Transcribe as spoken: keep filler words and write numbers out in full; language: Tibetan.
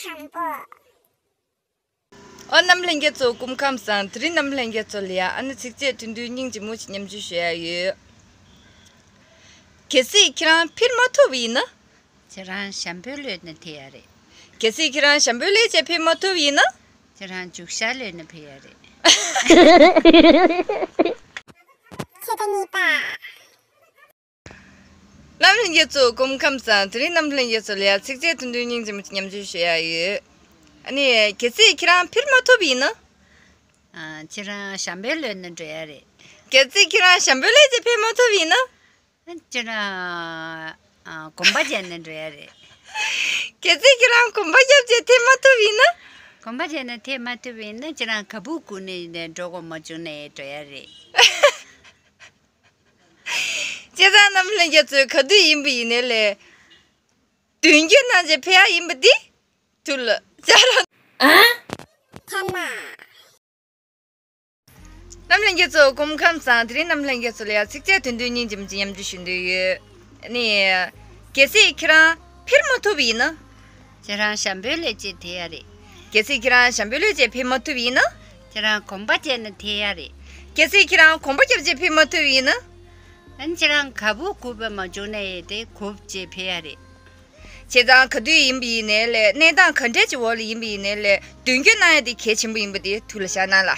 དང་པོ། ཨོ་རྣམ་ལྷན་རྒྱས་ཚོ་སྐུ་ཁམས་བཟང་། དེ་རིང་རྣམ་ལྷན་རྒྱས་ཚོ་ལ་ཡ་ཨ་ནི་ཚིགས་བཅད་དོན་བསྡུས་སྙིང་རྗེ་མོ་ཞིག་མཉམ་སྤྱོད་ཞུ་ཡ་ཡོད། གལ་སྲིད་ཁྱེད་རང་ཕེབས་མ་ཐུབ་ཡིན་ན། ཁྱེད་རང་ཞྭ་འབོད་ལོས་ན་ཐེ་ཡ་རེད། གལ་སྲིད་ཁྱེད་རང་ཞྭ་འབོད་ལས་བྱས་ཕེབས་མ་ཐུབ་ཡིན་ན། ཁྱེད་རང་རྒྱུག་ཤར་ལོས་ན་ཕེབས་ཡ་རེད། ཁྱེད་རང་གཉིས་པ། རྣམ་ལྷན་རྒྱས་ཚོ་སྐུ་ཁམས་བཟང་། དེ་རིང་རྣམ་ལྷན་རྒྱས་ཚོ་ལ་ཡ་ཚིགས་བཅད་དོན་བསྡུས་སྙིང་རྗེ་མོ་ཞིག་མཉམ་སྤྱོད་ཞུ་ཡ་ཡོད། ཨ་ནི་གལ་སྲིད་ཁྱེད་རང་ཕེབས་མ་ཐུབ་ཡིན་ན། ཨ། ཁྱེད་རང་ཞྭ་འབོད་ལོས་ན་འགྲོ་ཡ་རེད། གལ་སྲིད་ཁྱེད་རང་ཞྭ་འབོད་ལས་བྱས་ཕེབས་མ་ཐུབ་ཡིན་ན། ཁྱེད་རང་ཨ། གོམ་པ་བརྒྱབ་ནས་འགྲོ་ཡ་རེད། གལ་སྲིད་ཁྱེད་རང་གོམ་པ་བརྒྱབ་བྱས་ཐེབས་མ་ཐུབ་ཡིན་ན། གོམ་པ་བརྒྱབ་ནས་ཐེབས་མ་ཐུབ་ཡིན་ན་ཁྱེད་རང་ག་བུ་གུ་ནས་འགྲོ་དགོས་མ་བྱུང་ནས་འགྲོ་ཡ་རེད། བྱས་ཙང་རྣམ་ལྷན་རྒྱས་ཚོས་ག་དུས་ཡིན་པ་ཡིན་ནའི་ལས། མདུན་སྐྱོད་གནང་བྱས་ཕེབས་ཡ་ཡིན་པ་འདི་ཐུགས་ལ་འཇགས་རོགས། ཨ། ཐ་མ། རྣམ་ལྷན་རྒྱས་ཚོ་སྐུ་ཁམས་བཟང་། དེ་རིང་རྣམ་ལྷན་རྒྱས་ཚོ་ལ་ཡ་ཚིགས་བཅད་དོན་བསྡུས་སྙིང་རྗེ་མོ་ཅིག་མཉམ་སྤྱོད་ཞུ་འདོད་ཡོད། ཨ་ནི། གལ་སྲིད་ཁྱེད་རང་ཕེབས་མ་ཐུབ་ཡིན་ན། ཁྱེད་རང་ཞྭ་འབོད་ལས་བྱས་ཐེབས་ཡ་རེད། གལ་སྲིད་ཁྱེད་རང་ཞྭ་འབོད་ལས་བྱས་ཕེབས་མ་ཐུབ་ཡིན་ན། ཁྱེད་རང་གོམ་པ་བརྒྱབ་ནས་ཐེབས་ཡ་རེད། གལ་སྲིད་ཁྱེད་རང་གོམ་པ་བརྒྱབ་བྱས་ཕེབས་མ་ཐུབ་ཡིན་ན། ཨ་ནི་ཁྱེད་རང་ག་བུ་གུ་ཕེབས་མ་བྱུང་ནས་དེ་གུབ་བྱས་ཕེབས་ཡ་རེད། བྱས་ཙང་ག་དུས་ཡིན་པ་ཡིན་ནའི་ལས་གནས་སྟངས་ག་འདྲས་ཀྱི་འོག་ལ་ཡིན་པ་ཡིན་ནའི་ལས་མདུན་སྐྱོད་གནང་ཡ་དེ་གལ་ཆེན་པོ་ཡིན་པ་དེ་ཐུགས་ལ་བཞག་གནང་ལ།